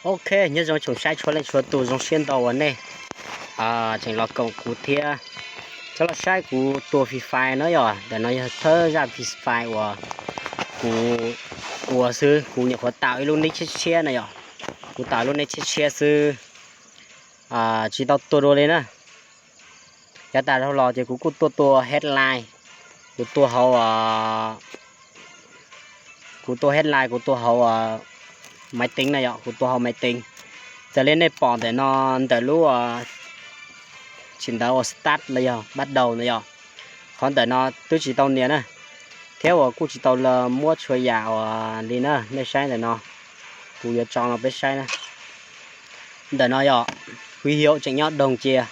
Ok, nyob zoo tsoom saib txhua leej txhua tus, zoo siab ntau uas nej tseem los koom kuv thiab. Coj los saib kuv tua Free Fire no yom, ntawm no yog thawj zaj Free Fire uas kuv ua xwb, kuv nyuam qhuav tau ib lub nick tshiab tshiab na yom, kuv tau lub nick tshiab tshiab xwb, tsis tau tua dua li na. Yav tas dhau los ces kuv kuj tuaj tua headline, kuv tua hauv, kuv tua headline, kuv tua hauv maiv teev na yom, kuv tua hauv maiv teev. Txawm li nej pom ntawm no, ntawm lub, tsis ntawd uas start los yog bắt đầu na yom, qhov ntawm no twb tsis tau nias na, thiab uas kuj tsis tau los muab txhua yam uas li na, nej saib ntawm no, kuv yuav tso los peb saib na. Ntawm no yog huy hiệu tseem nyob doog cia,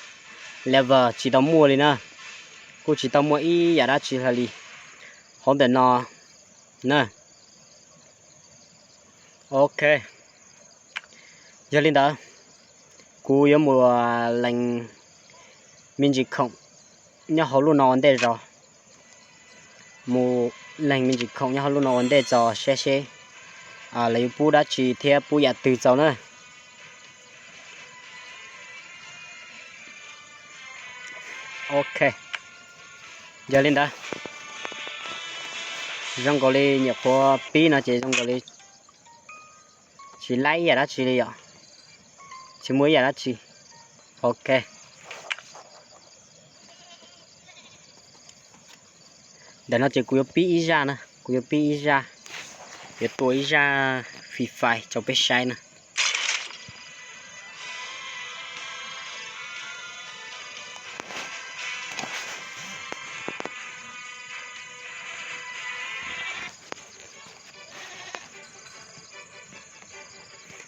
level tsis tau muaj li na, kuj tsis tau muaj ib yam dab tsi hlo li hauv ntawm no na. Ok, yog li ntawd kuv yuav mus lees me ntsis khoom nyob hauv lub no ua ntej zog, mus lees me ntsis khoom nyob hauv lub no ua ntej tso saib seb lawv yuav pub dab tsi thiab pub yam twg txaus na. Ok, yog li ntawd, zoo nkaus li nyuam qhuav pib no ces zoo nkaus li tsis laib ib yam dab tsi li yom, tsis muaj ib yam dab tsi. Ok, ntawm no ces kuv yuav pib ib zaj na, kuv yuav pib ib zaj, yuav tua ib zaj Free Fire rau peb saib na.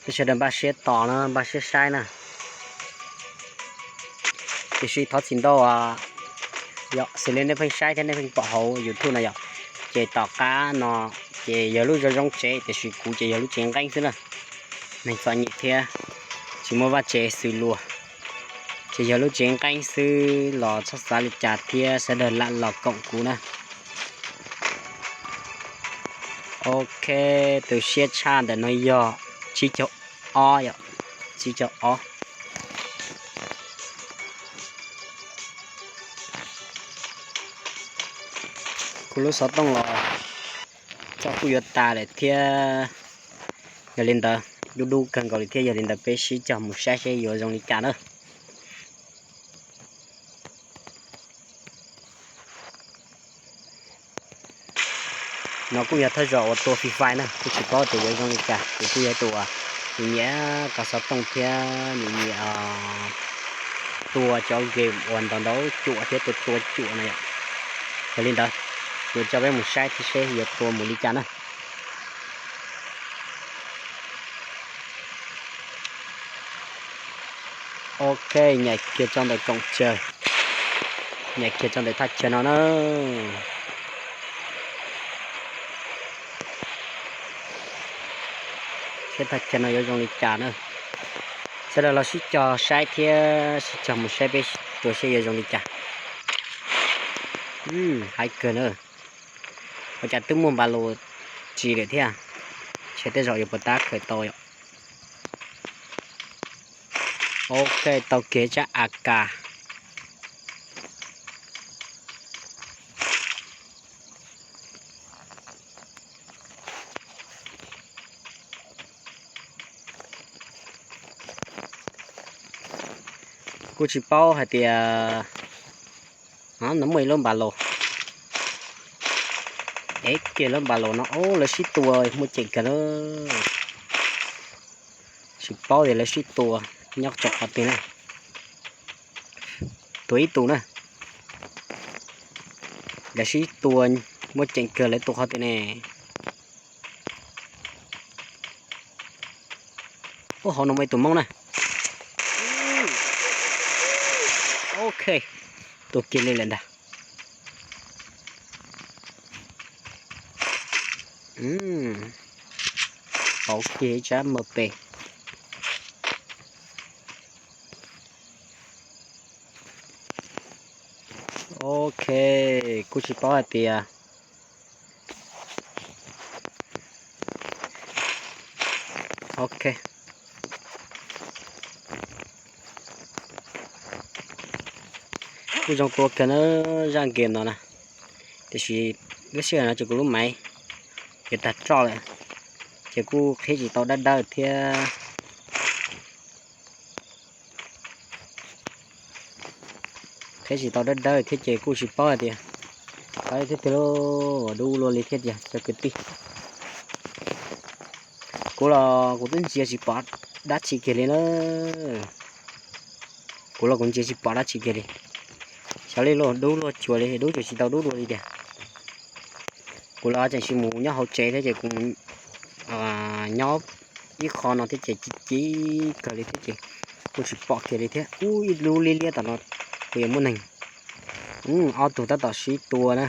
Peb sawv daws npaj siab tos na, npaj siab saib na. Tiam sis thov txim ntau, yog xws li nej pheej saib thiab nej pheej pom hauv YouTube no yom, ces tom qab no ces yog lub zoo zoo tsev, tiam sis kuv ces yog lub tsev nqeeb xwb na. Neeg txom nyem thiab tsis muaj vaj tsev xws luag, ces yog lub tsev nqeeb xwb los txhob xav li cas thiab sawv daws lam los koom kuv na. Ok, tus siab tshaj ntawm no yog tsib caug ob yom, tsib caug ob. Kuv lub xov tooj los txoj kuj yuav tas lawm thiab, yog li ntawd dub dub kawg nkaus li thiab, yog li ntawd peb sib cog mus saib seb yuav zoo li cas na. No kuj yog thawj zaug uas tua Free Fire na, kuj tsis paub tias yuav zoo li cas, kuv kuj yog tus uas nyiam nyiam kov xov tooj thiab nyiam nyiam tua cov game uas ntau ntau cuam thiab tua tua cuam na yom. Yog li ntawd, kuv coj peb mus saib thiab seb yuav tua mus li cas na. Ok, nyem kiag tso ntawm koom chaw, nyem kiag tso ntawm thaj chaw no na. Seb thaj chaw no yuav zoo li cas na. Sawv daws los sib cog saib thiab sib cog mus saib peb tua seb yuav zoo li cas. Hais kawg na. Ua cas twb muaj npa lus tsis lawm thiab. Seb tej zaum yuav puas tab khaws tau yom. Ok, tau kiag tsab A K. Kuj tsis paub hais tias no muaj ib lub npa lus, es kiag lub npa lus no, lawv sib tua muaj ceem kawg na. Tsis paub tias lawv sib tua nyob rau qhov twg na. Tua ib tug na. Lawv sib tua muaj ceem kawg, lawv tua qhov twg ne? Ub, hauv no muaj ib tug Hmoob na. Ok, tua kiag li lawm ntag. Pauv kiag ib tsab M P. Ok, kuj tsis paub hais tias, ok, Kuj zoo tua kawg na, zaj game no na. Tiam sis lub sij hawm no ces kuv lub maiv yuav tag roj lawm, ces kuj qhib tsis tau dawb dawb thiab. Qhib tsis tau dawb dawb thiab ces kuj tsis paub hais tias, qhov thiab tiag, dub luaj li thiab tiag cov kwv tij. Kuv los kuv twb ntsia tsis pom dab tsi kiag li na. Kuv los kuv ntsia tsis pom dab tsi kiag li. Xyov li luaj dub luaj cuag li, dub cuag tsis tau dub dua li tiag. Kuv los tseem tsis mus nyob hauv tsev thiab ces kuv mus nyob ib qho no thiab ces ci kawg li thiab ces kuj tsis pom kiag li thiab. Ub, ib lub liab liab tom no, kuv yuav muaj neeg. Ob tug tab tom sib tua na.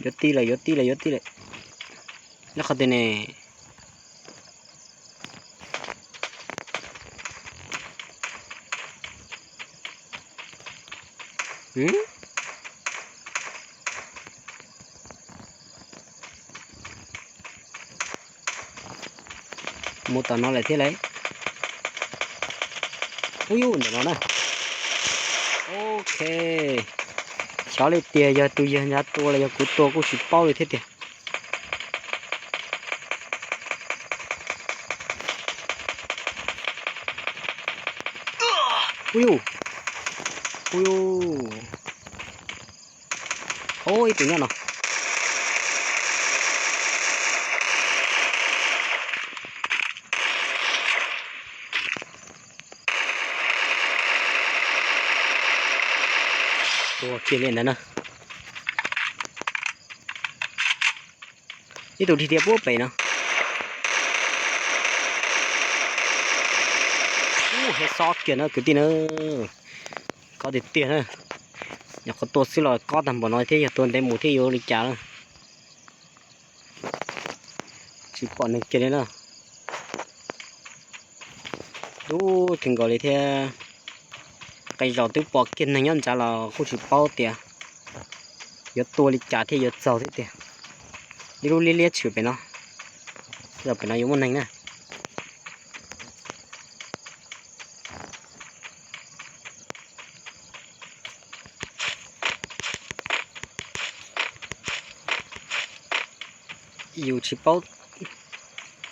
Yuav tij lawm, yuav tij lawm, yuav tij lawm. Nyob qhov twg ne? Mus tom no lawm thiab lauj. Ub, ntawm no na. Ok. Xyov li tiag yog tus yawg nrad tua los yog kuv tua kuj tsis paub li thiab tiag. Ub, ub, ub, ib tug nyob no. Tua kiag li ntawd na. Ib tug dhia dhia puag pem no. Ub, hev xov kiag na kwv tij na. Kob tiag tiag na. Nyuam qhuav tua xwb los kob tag npaum no thiab, yog tua ntev mus thiab yuav ua li cas na. Tsis pom neeg kiag li na. Dub kawg nkaus li thiab. Qee zaus twb pom kiag neeg nyob nrad los kuj tsis paub tias yuav tua li cas thiaj yuav txaus thiab tiag. Ib lub liab liab tshwm pem no, pem no yuav muaj neeg na. Yus tsis paub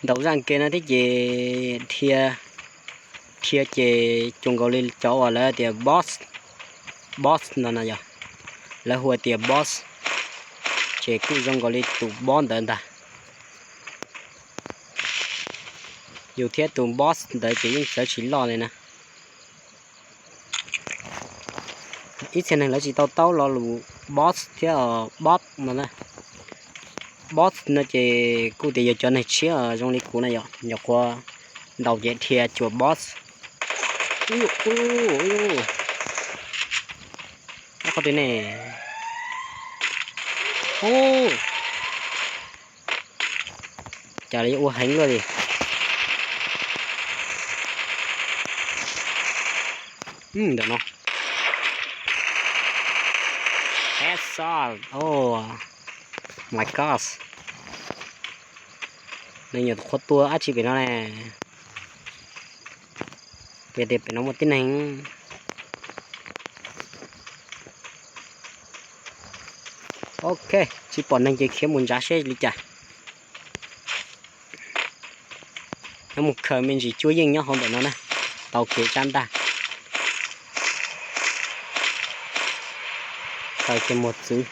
ntaus zaj game no thiab ces dhia, dhia ces cuag nkaus li cov uas lawv tias boss, boss no no yog, lawv hu tias boss, ces kuj zoo nkaus li tus boss ntawd ntag. Yus thiab tus boss ntawd ces yeej txawv tsis loj li na. Ib txhia neeg lawv tsis tau taub lo lus boss thiab boss no na. Boss no ces kuj tias yog cov neeg tshiab zoo li kuv na yom, nyuam qhuav ntaus ces dhia cuag boss. Qhov twg ne? Cas li ua heev luaj li. Ntawm no. Headshot. Oh my gosh. Nws nyuam qhuav tua dab tsi pem no ne. Pem tias pem no muaj tib neeg. Ok, tsis pom neeg ces khiav mus ntsav seb li cas. Nyob mus khaws me ntsis cuab yeej nyob hauv ntawm no na, tau kev tsab ntaj. Khaws kiag mus txwv.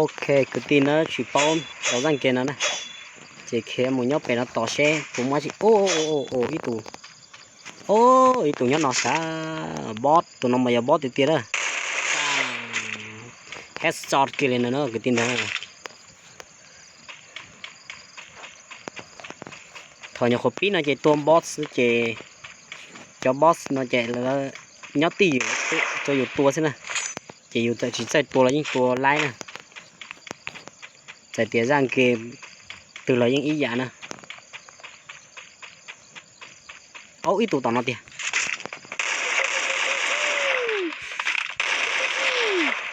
Ok, kwv tij, nab tsis paub ntaus zaj game no na, ces khiav mus nyob pem no tos seb puas muaj tsi. Ib tus, ib tus nyob no sav, boss, tus no mas yog boss tiag tiag na. Headshot kiag li no na kwv tij ntag. Thaum nyuam qhuav pib no ces tua boss ces cov boss no ces lawv nyob twj ywm rau yus tua xwb na, ces yus txawm tsis txawj tua los yeej tua laib na. Txawm tias zaj game twg los yeej ib yam na. Aub, ib tug tom no tiag.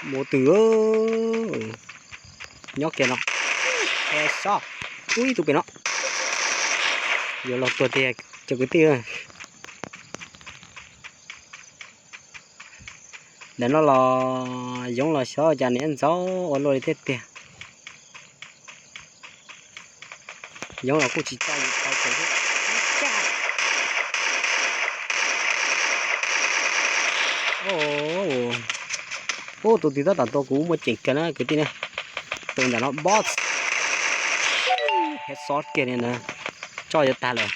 Mus twg? Nyob kiag no. Headshot. Ub, ib tug pem no. Yuav los tuag tiag. Cov kwv tij, ntawm no los yoov los xyov cas nws ntxaus ua luaj li thiab tiag. Yoov los kuj tsis tso yus tau kawg thiab. Ub, tus twg tab tom tua kuv muaj ceem kawg na kwv tij na. Tus ntawm no boss, headshot kiag li na, tso yuav tag lawm.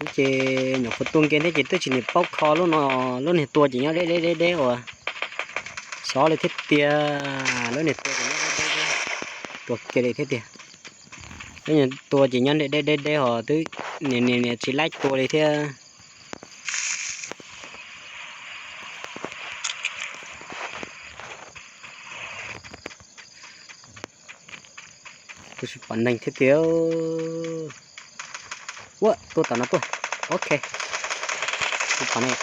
Kuv ces nyuam qhuav tua nkees thiab ces twb tsis niam paub kho lub no, lub niag tua ces nyob deb deb deb deb uas xyov li thiab tiag, lub niag tua ces nyob deb deb deb, tua kiag li thiab tiag. Lub niag tua ces nyob deb deb deb deb hos twb niam niam niam tsis laib tua li thiab. Kuv tsis pom neeg thiab tiag. Ua tua tom no tuaj. Ok. Kuv pom neeg.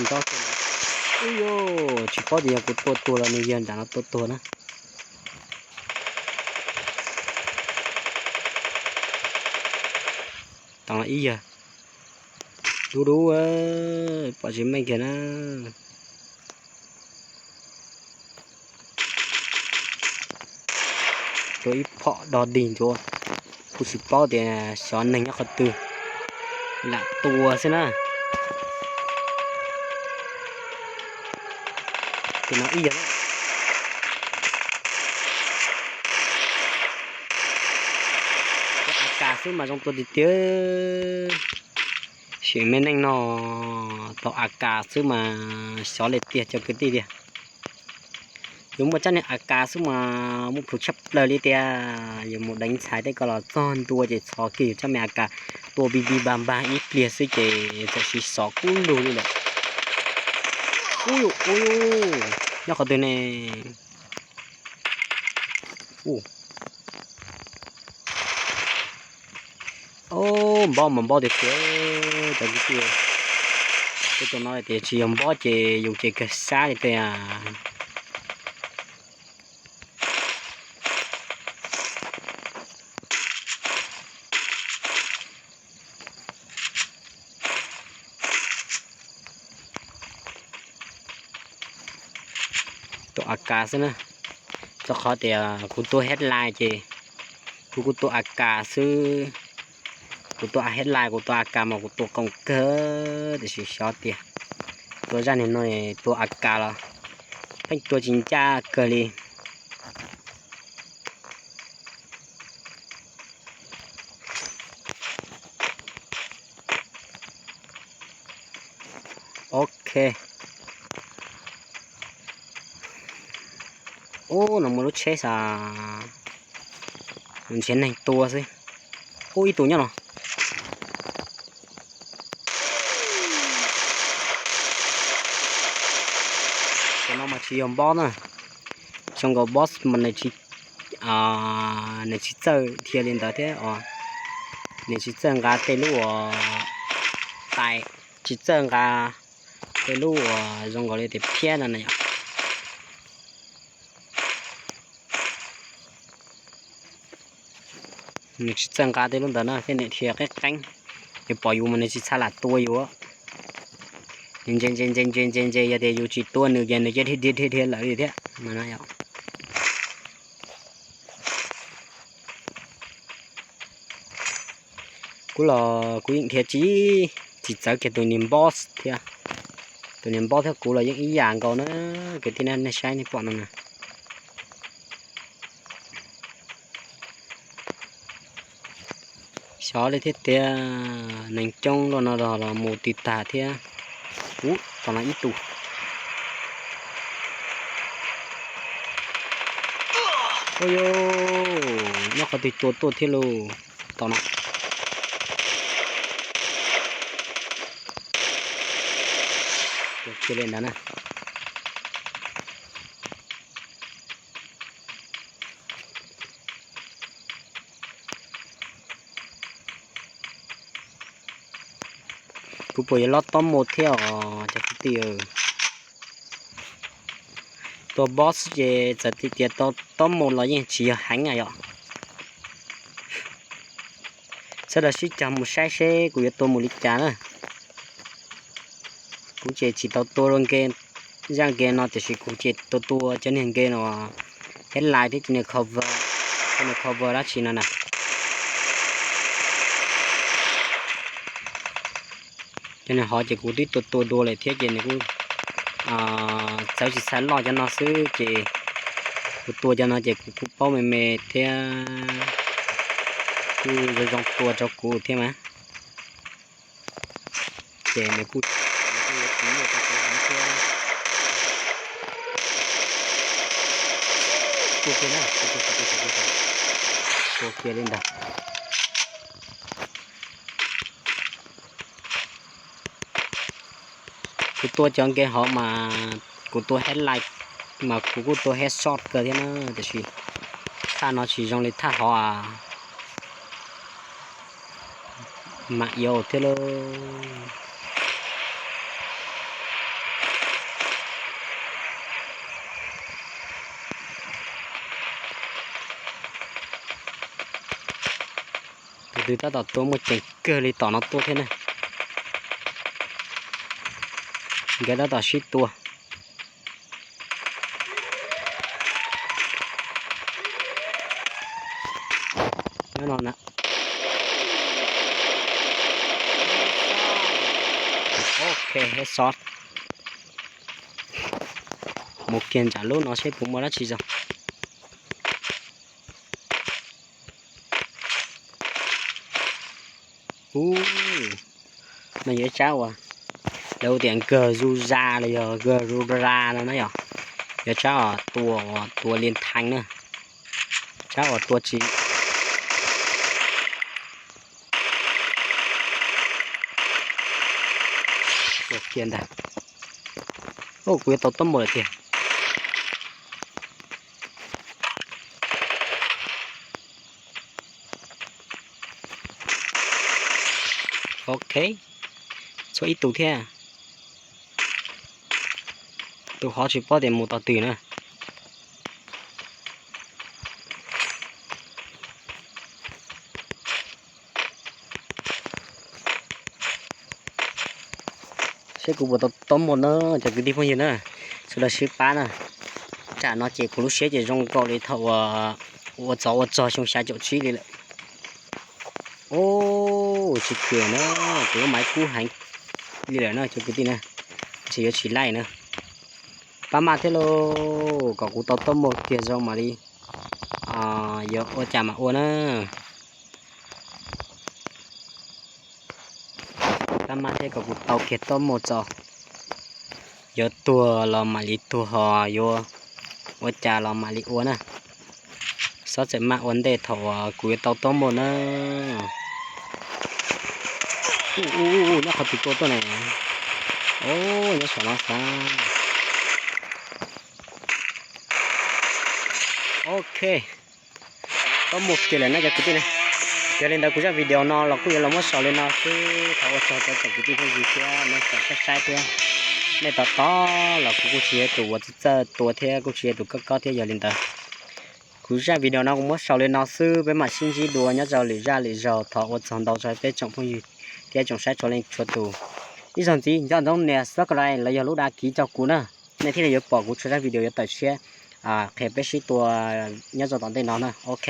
Nrov kiag. Ub yuj, tsis paub tias yog kuv tua tuag los nws yog nram no tua tuag na. Tom no ib yawg. Dub dub, pom tsis meej kiag na. Tua ib phom dog dig ntsuav, kuv tsis paub tias xyov neeg nyob qhov twg, lam tua xwb na. Tus no ib yawg. Tus A K xwb mas zoo tua tiag tiag. Sim me neej no tau A K xwb mas xyov li tiag cov kwv tij tiag. Yuav muaj tsab niag A K xwb mas muaj plhus tshaj plaws li tiag. Yuav mus deev ntxhais tej ko los txog ntua ces txhos kiag yus tsab me A K, tua bi bi npag npag ib pliag xwb ces txawm siv xov kub lug li lawm. Ub, ub, nyob qhov twg ne? Ob, npob mas npob tiag tiag, cov kwv tij. Tej tus no tias tsis yog npob ces yus ces kawg sab li tiag. Tua A K xwb na, rau qhov tias kuv tua headline ces kuv kuj tua A K xwb. Kuv tua headline, kuv tua A K mas kuv tua qoom kawg, tiam sis xyov tias tua zaj niag no tua A K los pheej tua tsis ncaj kawg li. Ok. Ub, no muaj lub tsheb xav nrhiav neeg tua xwb. Ub, ib tug nyob no. Tus no mas tsis yog boss na. Zoo nkaus boss mas nws tsis txawj dhia li ntawd thiab os. Nws tsis txawj nqa tej lub uas tais, tsis txawj nqa tej lub uas zoo nkaus li tias phiab no na yom. Nws tsis txawj nqa tej lub ntawd na, thiab nws dhia qeeb qeeb, nws pom yus mas nws tsis txha lam tua yus. Nws ntse ntse ntse ntse ntse ntse, yog tias yus tsis tua nws ces nws cia dhia dhia dhia lawm li thiab. Kuv los kuv yeej dhia tsis, tsis txawv kiag tus niag boss thiab. Tus niag boss thiab kuv los yeej ib yam nkaus na. Kwv tij nej saib nej pom no na. Xyov li thiab tias neeg coob luaj no los mus tsis tag thiab. Ub, tom no ib tug. Ua, nyob qhov twg tua tuaj thiab lauj. Tom no. Tua kiag li ntawd na. Kuv puas yuav lob tob mus thiab os cov kwv tij. Tua boss ces txawm tias tau tob mus los yeej tsis yog heev na yom. Sawv daws sib cog mus saib seb kuv yuav tua mus li cas na. Kuv ces tsis tau tua nkev, zaj nkev no tiam sis kuv ces tua tua cov niag nkev no, headline thiab cov niag cover, cov niag cover dab tsi no na. Cov niag hov ces kuv twb tua tua dua lawm thiab ces nws kuj txawv tsis xav loj cov no xwb ces kuv tua cov no ces kuv kuj paub me me thiab kuj zoo zoo tua rau kuv thiab mas. Ces nws kuj, nws kuj yuav tsis nyuaj rau kuv heev thiab. Tua kiag na, tua kiag, tua kiag, tua kiag, tua kiag li ntawd. Kuv tua cov nkev hov mas kuv tua headline mas kuv kuj tua headshot kawg thiab na, tiam sis thaj no tsis zoo li thaj hov a. Mam yuav thiab lauj. Tus twg tab tom tua muaj ceem kawg li tom no tuaj thiab na. Nkawd tab tom sib tua. Nyob no na. Ok, headshot. Mus kiag nram lub no seb puas muaj dab tsi zoo. Ub, no yog ib tsab uas lawv hu tias nkawg zu za los yog nkawg zu ra no na yom. Yog tsab uas tua, tua li thaj na. Tsab uas tua tsis tua kiag ntag. Kuv yuav tau tob mus lawm tiag. Ok, tshuav ib tug thiab. Tus hov tsis paub tias mus tog twg na. Seb kuv puas tau tob mus na cov kwv tij phooj ywg na, sawv daws sib pab na. Tam no ces kuv lub siab ces zoo nkaus li thaum ua tsov ua rog xyoo xya caum tsib li lawm. Ub, tsis kiag na, kuv lub maiv kub heev li lawm na cov kwv tij na, ntshe yuav tsis laij na. Pab maj thiab lauj, kom kuv tau tob mus kiag zoo mam li yuav ua cas mam ua na. Pab maj thiab kom kuv tau kiag tob mus tso. Yuav tuag los mam li tuag ho yuav ua cas los mam li ua na. Xob txawm maj ua ntej thaum uas kuv yuav tau tob mus na. Nyob qhov twg tua tuaj na. Nyob saum no xav. Ok, tob mus kiag lawm na cov kwv tij na. Yog li ntawd kuv zaj video no los kuj yuav los muab xaus li no xwb, thov ua tsaug rau cov kwv tij phooj ywg thiab nej cov saib saib thiab. Nej tos tos los kuv kuj tsis yog tus uas txawj txawj tua thiab kuj tsis yog tus kob kob thiab. Yog li ntawd kuv zaj video no kuv muab xaus li no xwb, peb mam sib ntsib dua nyob rau lwm zaj lwm zaug. Thov ua tsaug ntau rau peb tsoom phooj ywg thiab tsoom saib txhua leej txhua tus. Ib zaug ntxiv nco ntsoov nias subscribe los yog lub đăng ký rau kuv na, nej thiaj li yuav pom kuv txhua zaj video yuav tawm tshiab qhia peb sib tua nyob rau tom ntej no na. Ok.